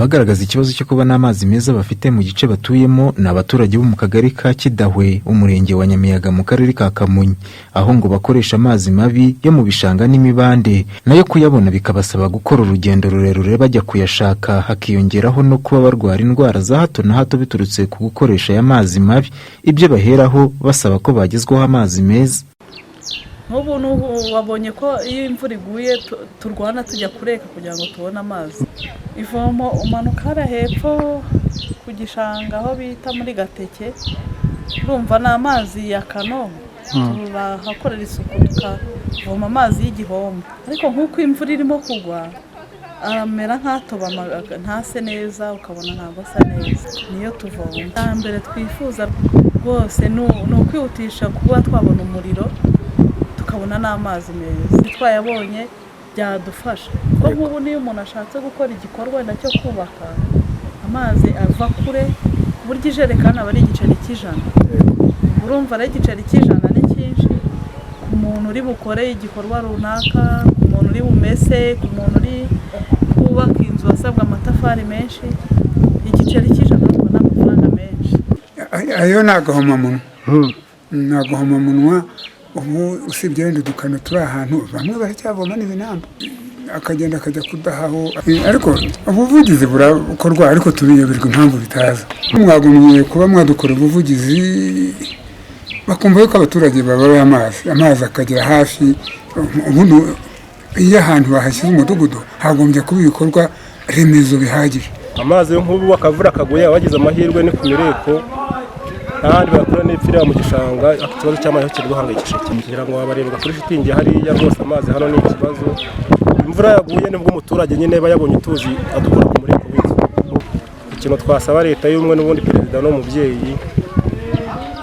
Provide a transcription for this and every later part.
Abagaragaza ikibazo cyo kuba nta mazi meza bafite mu gice batuyemo ni abaturage bo mu kagari ka Kidahwe, umurenge wa Nyamiyaga, mu karere ka Kamonyi, aho ngo bakoresha amazi mabi yo mu bishanga n'imibande, nayo kuyabona bikabasaba gukora urugendo rurerure bajya kuyashaka, hakiyongeraho no kuba barwara indwara za hato na hato biturutse ku gukoresha aya mazi mabi. Ibyo baheraho basaba ko bagezwaho amazi meza. Nk'ubu n'ubu wabonye ko iyo imvura iguye turwana tujya kureka kugira ngo tubone amazi. Ivomo umanuka hariya hepfo ku gishanga aho bita muri Gateke, urumva ni amazi ya kano, turahakorera isuku tukavoma amazi y'igihombo. Ariko nk'uko imvura irimo kugwa aramera nk'atoba, ntase neza, ukabona ntabwo asa neza niyo tuvoma. Icya mbere twifuza rwose ni ukwihutisha kuba twabona umuriro, tukabona n'amazi meza. Twayabonye byadufasha, kuko nk'ubu niyo umuntu ashatse gukora igikorwa wenda cyo kubaka, amazi ava kure, ku buryo ijerekani aba ari igiceri cy'100. Urumva rero igiceri cy'100 ni cyinshi ku muntu uri bukore igikorwa runaka, ku muntu uri bumese, ku muntu uri kubaka inzu asabwa amatafari menshi. Igiceri cy'100 urumva ni amafaranga menshi. Ayo ni agahomamunwa, ni agahomamunwa. Ubu usibye wenda udukano turi ahantu, bamwe baracyavoma n'ibinamba, akagenda akajya kudahaho. Ariko ubuvugizi burakorwa, ariko turiyoberwa impamvu bitaza. Mwagumye kuba mwadukora ubuvugizi, bakumva yuko abaturage babaye amazi, amazi akagera hafi. Ubundi iyo ahantu bahashyize umudugudu hagombye kuba ibikorwa remezo bihagije. Amazi yo nk'ubu akavura kaguye, abagize amahirwe ni ku mireko, n'ahandi bayakura n'epfo mu gishanga. Ikibazo cy'amazi kiri duhangayikishije cyane, kugira ngo babareba kuri shitingi hariya rwose. Amazi hano ni ikibazo. Imvura yaguye nibwo umuturage nyine aba yabonye utuzi adukura ku mureko w'inzu. Ikintu twasaba Leta y'Ubumwe n'ubundi perezida n'umubyeyi,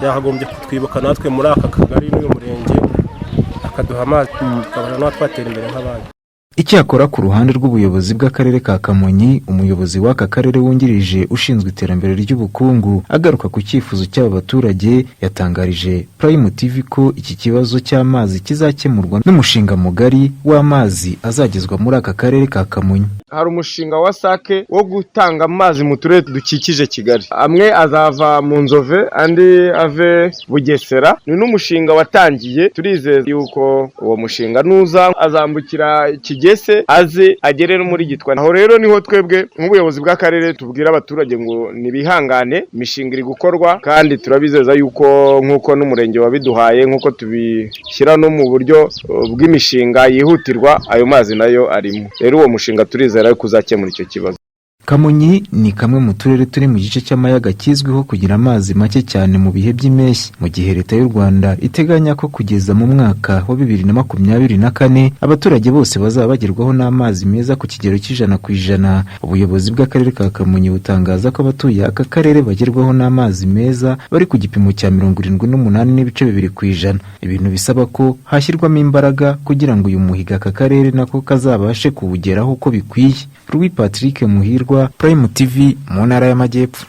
yakagombye kutwibuka natwe muri aka kagari n'uyu murenge, akaduha amazi tukabasha nawe twatera imbere nk'abandi. Icyakora ku ruhande rw'ubuyobozi bw'akarere ka Kamonyi, umuyobozi w'aka karere wungirije ushinzwe iterambere ry'ubukungu, agaruka ku cyifuzo cy'aba baturage, yatangarije Prime TV ko iki kibazo cy'amazi kizakemurwa n'umushinga mugari w'amazi azagezwa muri aka karere ka Kamonyi. Hari umushinga wa WASAC wo gutanga amazi mu turere dukikije Kigali. Amwe azava mu Nzove, andi ave Bugesera. Ni n'umushinga watangiye. Turizeza yuko uwo mushinga nuza azambukira Kigese, aze agere no muri Gitwa. Aho rero niho twebwe nk'ubuyobozi bw'akarere tubwira abaturage ngo nibihangane, imishinga iri gukorwa, kandi turabizeza yuko nk'uko n'umurenge wabiduhaye, nk'uko tubishyira no mu buryo bw'imishinga yihutirwa, ayo mazi nayo arimo. Rero uwo mushinga turizera yuko uzakemura icyo kibazo. Kamonyi ni kamwe mu turere turi mu gice cy'amayaga kizwiho kugira amazi make cyane mu bihe by'impeshyi, mu gihe Leta y'u Rwanda iteganya ko kugeza mu mwaka wa 2024 abaturage bose bazaba bagerwaho n'amazi meza ku kigero cy'100%. Ubuyobozi bw'akarere ka Kamonyi butangaza ko abatuye aka karere bagerwaho n'amazi meza bari ku gipimo cya 78.2%, ibintu bisaba ko hashyirwamo imbaraga kugira ngo uyu muhigo aka karere nako kazabashe kuwugeraho uko bikwiye. Louis Patrick Muhirwa, Prime TV, mu ntara y'Amajyepfo.